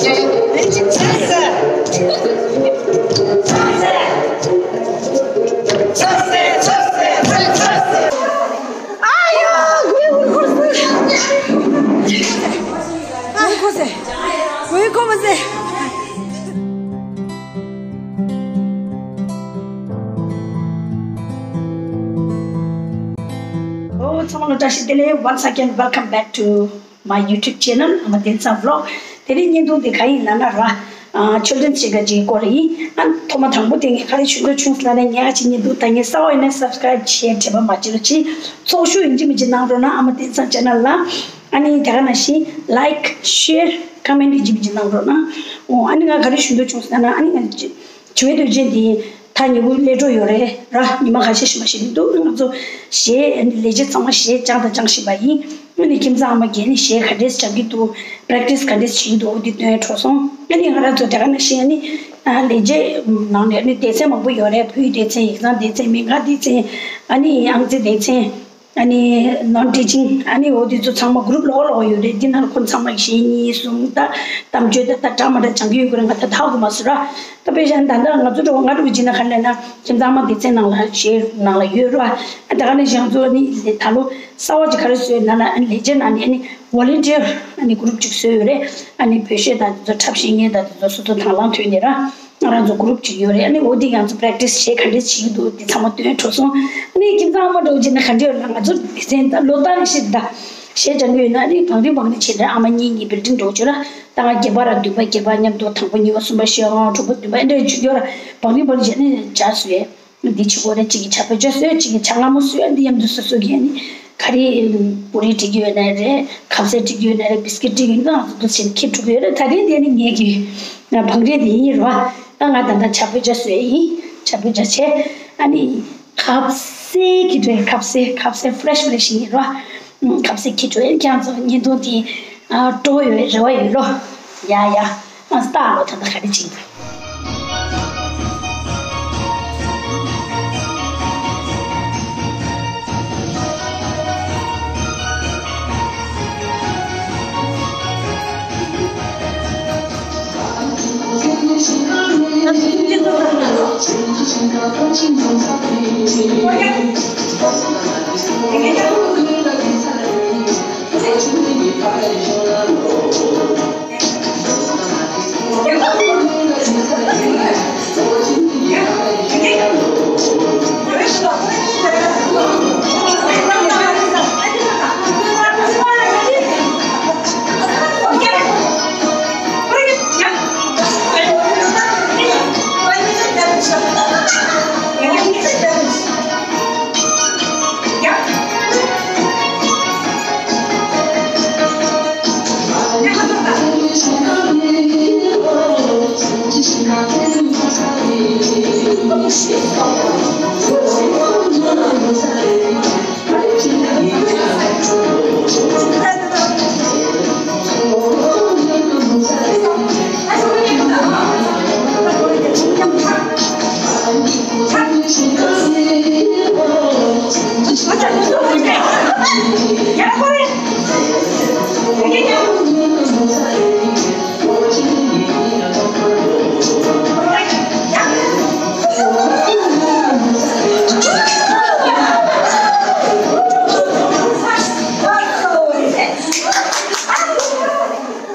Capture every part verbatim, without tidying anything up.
ཨོ། ཚང་མ་ལ་བཀྲ་ཤིས་བདེ་ལེགས། Once again, welcome back to my YouTube channel, ཨ་མ་བསྟན་འཛིན་vlog. དེ་རིང་བརྙན་ཐུང་འདི་ག་ཡིན་ལབ་ན་ར། ཨ། children's ཅིག་ག་ཅིག་སྐོར་ལ་ཡིན། ཨ། ཐོག་མ་དང་པོ་དེ་ངས་ག་རེ་ཞུ་འདོད་བྱུང་ཟེར་ན་ནས། ངས་ཨ་ཅིག་བརྙན་ཐུང་ལྟ་མཁན་གསར་པ་ཡིན་ན་subscribe, share, དྲན་པ་མ་བརྗེད་རོགས་གྱིས། ཚོགས་ཞུགས་ཡིན་གཅིག་མིན་གཅིག་གནང་རོགས་གནང་། ཨ་མ་བསྟན་འཛིན་channel ལ། ཨ་ནི་དེ་ག་ནང་བཞིན་like, share, comment ཡིན་གཅིག་མིན་གཅིག་གནང་རོགས་གནང་། ཨོ། ཨ་ནི་ང་ག་རེ་ཞུ་འདོད་བྱུང་ཟེར་ན། ཨ་ནི་ང་བྱིས་པའི་དུས་ཆེན་འདི་ད་ཉིན་གུང་སླེབས་འགྲོ་ཡོད་རེད་ར། ཉི་མ་ཁ་ཤས་ཤིག་མ་ཤེས་ཀྱི་འདུག་ང་ཚོ་གཞས་ལས་བྱེད་ཚང་མ་གཞས་སྦྱངས་དང་སྦྱང་བཞིན་པ་ཡིན། ཨ་ནི་ཁྱིམ་ཚང་ཨ་མ་རྒན་ནི་གཞས་ག་འདྲས་སྦྱང་གི་འདུག practice ག་འདྲས་བྱེད་ཀྱི་འདུག་འོ་འདི་སྟོན་འགྲོ་སོང་། ཨ་ནི་ང་རང་ཚོ་དེ་ག་ནང་བཞིན། ཨ་ནི་ལས་བྱེད་ནང་ནས་ཨ་ནི་སྡེ་ཚན་མང་པོ་ཡོད་རེད། བོད་ཡིག་སྡེ་ཚན། ཡིག་ཚང་སྡེ་ཚན། མི་འགའ་སྡེ་ཚན། ཨ་ནི་ཨང་རྩིས་སྡེ་ཚན། ཨ་ནི་non teaching། ཨ་ནི་འོ་དེ་ཚོ་ཚང་མ་group ལོག་ལོག་ཡོད་རེད། འདི་ནང་ལ་ཁོ་ཚང་མ་གཞས་གཉིས་གསུམ་ད་གཏམ་བརྗོད་ད་ད་འདྲ་མ་འདྲ་སྦྱང་གི་ཡོད་ཀྱི་རེད། ང་ད་ཐག་གོ་མ་སོང་ར། ད་དཔེ་བཞག་ན་ད་ལྟ་ང་ཚོ་འགྲོ་བ་ང་འགྲོ་གི་ཅི་ན་ག་ལས་ན་ཁྱིམ་ཚང་མ་སྡེ་ཚན་ནང་ལ་གཞས་ནང་ལ་ཡོད་ར། ཨ་ད་ག་ནས་གཞས་ཚོ་ནི་ད་ལོ་གསར་པ་ཅིག་ག་རེ་བཟོས་ན་ལ། ཨ་ནི་ལས་བྱེད་ནང་ནས་ཨ་ནི་volunteer ཨ་ནི་group ཅིག་བཟོས་ཡོད་རེད། ཨ་ནི་བོད་གཞས་དང་དེ་ཚོ་འཁྲབ་ཤེས་མཁན་དང་དེ་ཚོ་སོ་སོ་དང་བླངས་ཐོན་ནས་ར། ང་རང་ཚོ་group ཅིག་ཡོད་རེད། ཨ་ནི་འོ་དེ་ང་ཚོ་practice གཞས་ག་འདྲས་བྱེད་ཀྱི་འདུག་དེ་ཚང་མ་སྟོན་འགྲོ་སོང་། ཨ་ནི་ཁྱིམ་ཚང་མ་འགྲོ་བྱས་ན་ག་འདྲས་ཡོད་ན། ང་ཚོ་སྡེ་ཚན་ད་ལོ་ལྟར་ཞིག་ད་གཞས་སྦྱང་གི་ཡོད་ན། ཨ་ནི་བང་རིམ་བང་རིམ་བྱས་ནས་ཨ་མ་གཉིས་གཉིས་building འགྲོ་བྱོས་ར། ད་ང་བརྒྱད་པ་ར་བདུན་པ། བརྒྱད་པ་མཉམ་དུ་དང་པོ་གཉིས་པ་གསུམ་པ་བཞི་པ་དྲུག་པ་བདུན་པ་ཨེ་འདྲས་བྱུང་ཡོད་ར། བང་རིམ་བང་རིམ་བྱས་ནས་སྦྱར་སོང་ཡས། འདི་བྱེད་དགོས་རེད། གཅིག་གིས་ཇ་བོད་ཇ་བཟོས། གཅིག་གིས་ཇ་མངར་མོ་བཟོས། འདི་མཉམ་དུ་སོ་སོ་གིས་ནི་ག་རེ་པུ་རི་སྒྲིག་གི་ཡོད་ན་རེད། ཁ་ཟས་སྒྲིག་གི་ཡོད་ན་རེད། བིས་ཀིཊ་སྒྲིག་གི་ཡོད་ན་ང་ཚོ་འདུ་བྱེད་ནི་ཁྱེར་འགྲོ་གི་ཡོད་རེད། ད་རེས་དེ་ནི་ངེད་ཀྱི་བང་རིམ་དེ་ཡིན་རོ། ཨ་ང་ད་ལྟ་ཇ་བོད་ཇ་བཟོས་ཡིན། ཇ་བོད་ཇ་བྱས། ཨ་ནི་ཁ་ཟས་ཀྱི་འདྲ། ཁ་ཟས་ཁ་ཟས་fresh fresh ཡིན་རོ། ཁ་ཟས་ཁྱེར་འགྲོ་ཡིན། ཁྱེད་རང་ཚོ་བརྙན་ཐུང་དེ་སྤྲོ་བོ་ཡོད་རེ་བ་ཡོད་རོ། ཡ་ཡ། ཨ་སྟག་ལོ་ད་ལྟ་ག་རེ་བྱེད་འདུག་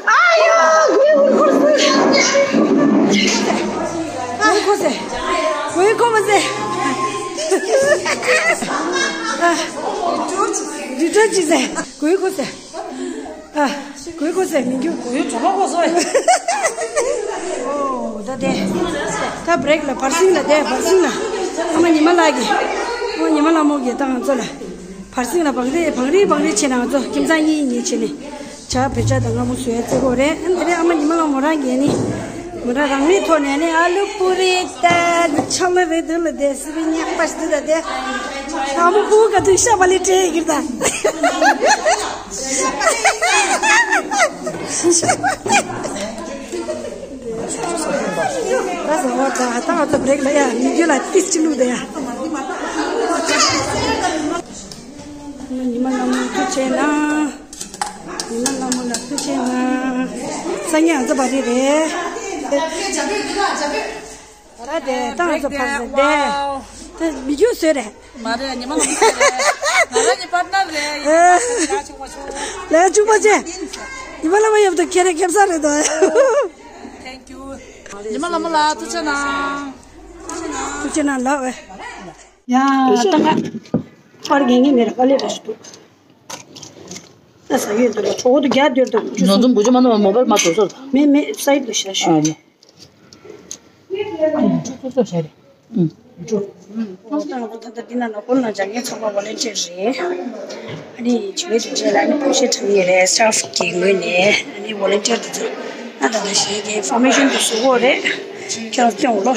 ཨ་ཡ། གོས་ཧུར་ཧུར་ཟེར། གོས་ཧུར་ཧུར་ཟེར། གོས་ཧུར་ཧུར་ཟེར། ཨ། རི་ཁྲོད་ཅིག་ཟེར། གོས་ཧུར་ཧུར་ཟེར། ཨ། གོས་ཧུར་ཧུར་ཟེར་མི་འགྱུར། གོས་ཧུར་གྲོགས་པོ་གོ་སོང་། ཨོ་ད་དེ། ད་བྷི་རེག་ལ། བར་སྲིང་ལ་དེ། བར་སྲིང་ལ། ཨ་མ་ཉི་མ་ལགས་ཀྱིས། ཨ་མ་ཉི་མ་ལགས་མོ་གིས་ད་ང་ཚོ་ལ། བར་སྲིང་ལ་བང་རིམ་བང་རིམ་བང་རིམ་བྱས་ན་ང་ཚོ་ཁྱིམ་ཚང་གཉིས་གཉིས་བྱས་ནས་ཇ་བོད་ཇ་དང་མངར་མོ་བཟོ་ཡ་རྩེ་གོ་རེད། ཨ་ནི་དེ་རིང་ཨ་མ་ཉི་མ་ལགས་མོ་རང་གིས་ནི་མོ་རང་རང་མིང་ཐོག་ནས་ནི་ཨ་ལུ་པུ་རི་ད་ཆང་ལ་རེད་འདུག་ལ་དེ་སི་པི་ཉག་པ་ཞིག་འདུག་ད་དེ་ལྷ་མོ་ཕུ་ག་དུ་ཤ་བ་ལི་ཏྲེ་གིར་ད། ད་ཟ་བ་ད་ད་ང་ཚོ་བྷི་རེག་ལ་ཡ་མི་རྒྱུ་ལ་ཏིས་ཅི་ལུག་ད་ཡ། ཉི་མ་ལྷ་མོ་ཐུགས་ཆེ་གནང་། ཉི་མ་ལྷ་མོ་ལ་ཐུགས་ཆེ་གནང་། སང་ཉིན་ང་ཚོ་པར་ཊི་རེད། ད་དེ་ད་ང་ཚོ་པར་ཊི་རེད། ད་མི་རྒྱུགས་བཟོས་རེད། མ་རེད། ཉི་མ་ལ་མི་བཟོས་རེད། ང་རང་གཉིས་པར་ཊི་ནར་རེད། ཡ་ཆུང་མ་ཆུང་། ལས་ཆུང་མ་ཆེ། ཉི་མ་ལ་མ་ཡོད་དུ་ཁྱེད་རེ་ཁེབ་ས་རེད་དོ། Thank you། ཉི་མ་ལ་མ་ལ་ཐུགས་རྗེ་གནང་། ཐུགས་རྗེ་གནང་ལགས། ཡ་ད་ང་པར་རྒྱག་ངེས་མེད་ར། དཀའ་ལས་ར་ཞིག་འདུག་ད་ཟ་ཡོད་འདུག་ལ་གྲོགས་འདུག་རྒྱ་སྡོད་འདུག་ནོར་འཛོམས་བུ་ཆུང་མ་ནོར་མོ་བལ་མ་དོ་སོ། མེད་མེད་སའི་དུ་ཤ་ཤོད། ཨ་ཡ། ཨ་ཡ། ཁོང་ཚོ་ད་ད་འདི་ན་ནོར་འཁོར་ནང་སྦྱང་མཁན་ཚང་མ་ཝོ་ལན་ཊིར་རེད། ཨ་ནི་བྱེད་མེད་དུ་བྱས་ལ་ཨ་ནི་བོད་གཞས་འཁྲབ་མཁན་རེད། སི་ཊཕ་གི་ངོས་ནས་ཨ་ནི་ཝོ་ལན་ཊིར་དེ་ཚོ་ཨ་ད་ད་གཞས་ཀྱི་ཨིན་ཕོར་མེ་ཤན་དེ་བཟོ་གི་ཡོད་རེད། ཁྱེད་རང་སྐྱོང་ལོ།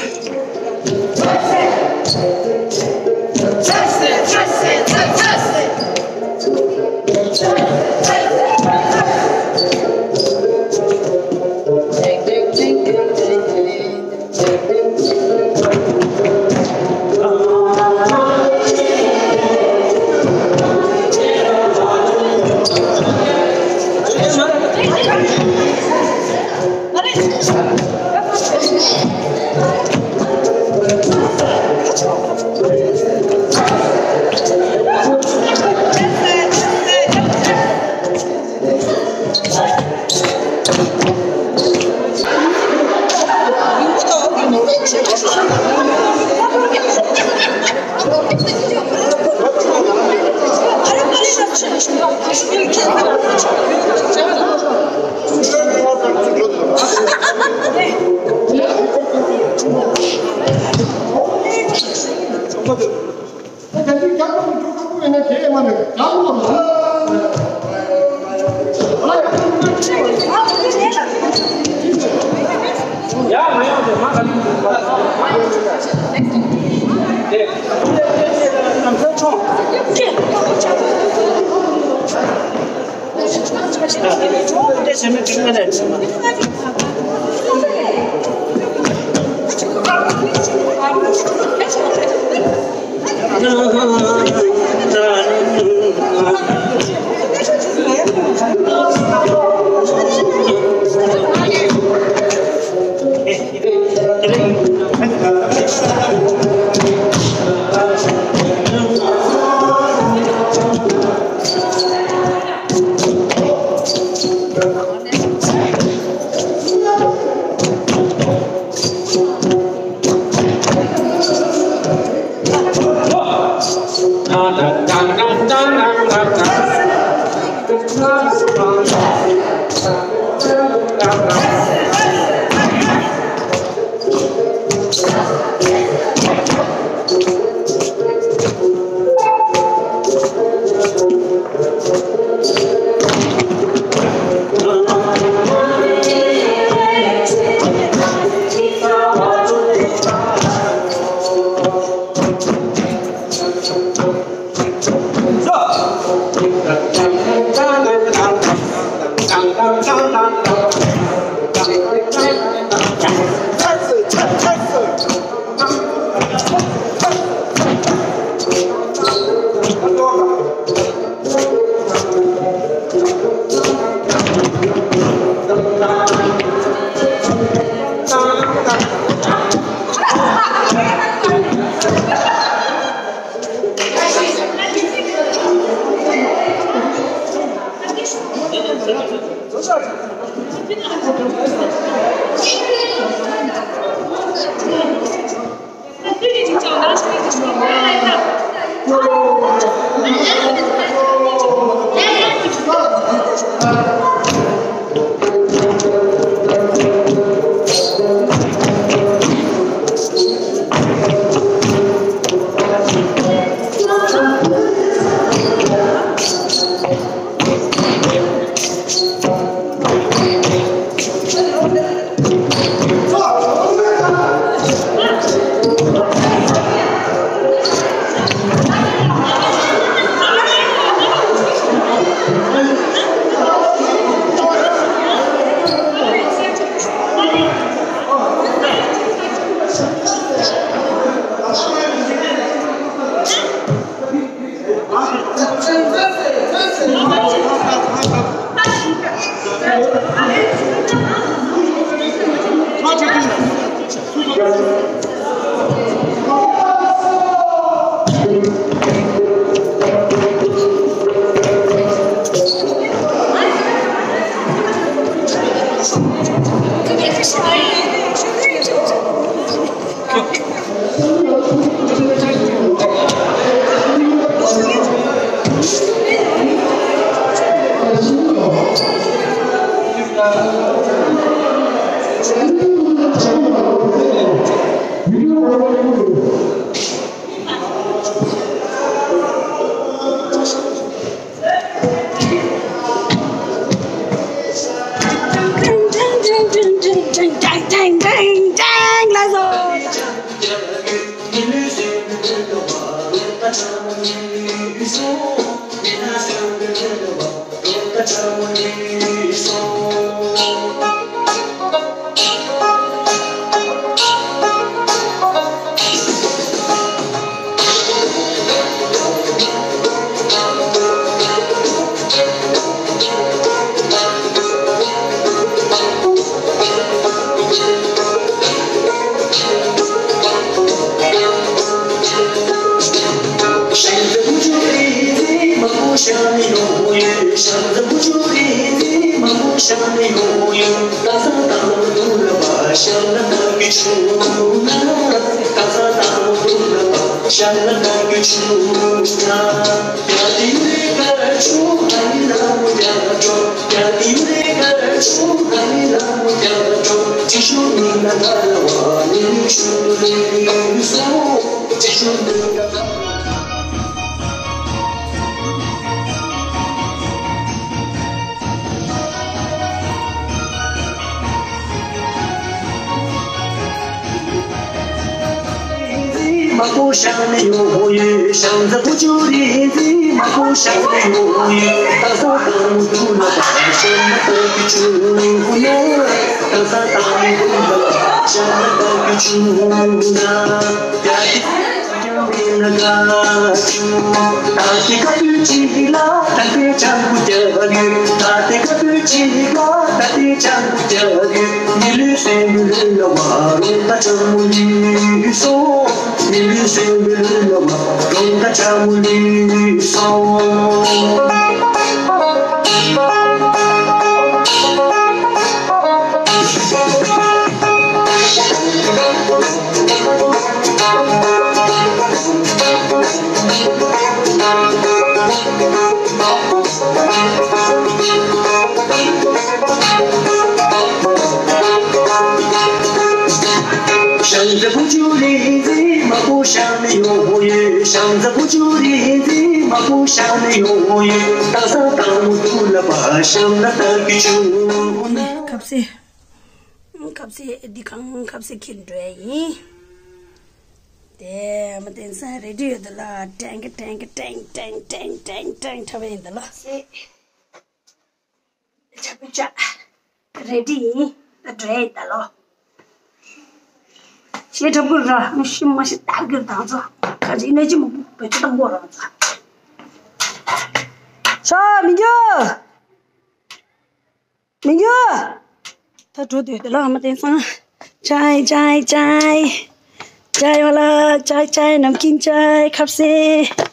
ཁ་ཟས། ཁ་ཟས་འདི་གང་ཁ་ཟས་ཁྱེར་འགྲོ་ཡ་ཡིན། དེ་མ་བསྟན་ས་རེ་ཌི་ཡོད་དེ་ལ་ཀྲེང་ཀི་ཀྲེང་ཀི་ཀྲེང་ཀྲེང་ཀྲེང་ཀྲེང་འཁྲབ་ཡིན་དེ་ལ། ཆ་པུ་ཅག་རེ་ཌི་ཡིན། ད་འགྲོ་ཡ་ཡིན་ད་ལོ། ཞེ་དྲག་པོ་ར་མི་ཤི་མ་ཤི་སྟབས་ཀྱིས་དང་ཚོ་ཁ་ཅིག་ནས་ཅི་མ་བུ་བེད་སྤྱོད་བཏང་གོ་རང་ཚོ། ཤ་མི་འགྱོ། མི་འགྱུར། ད་འགྲོ་འདོད་དེ་ལ་ཨ་མ་བསྟན་སང་། ཅའི་ཅའི་ཅའི། ཅའི་ཝ་ལ་ཅའི་ཅའི་ནམ་ཀིན་ཅའི་ཁབ་སེ།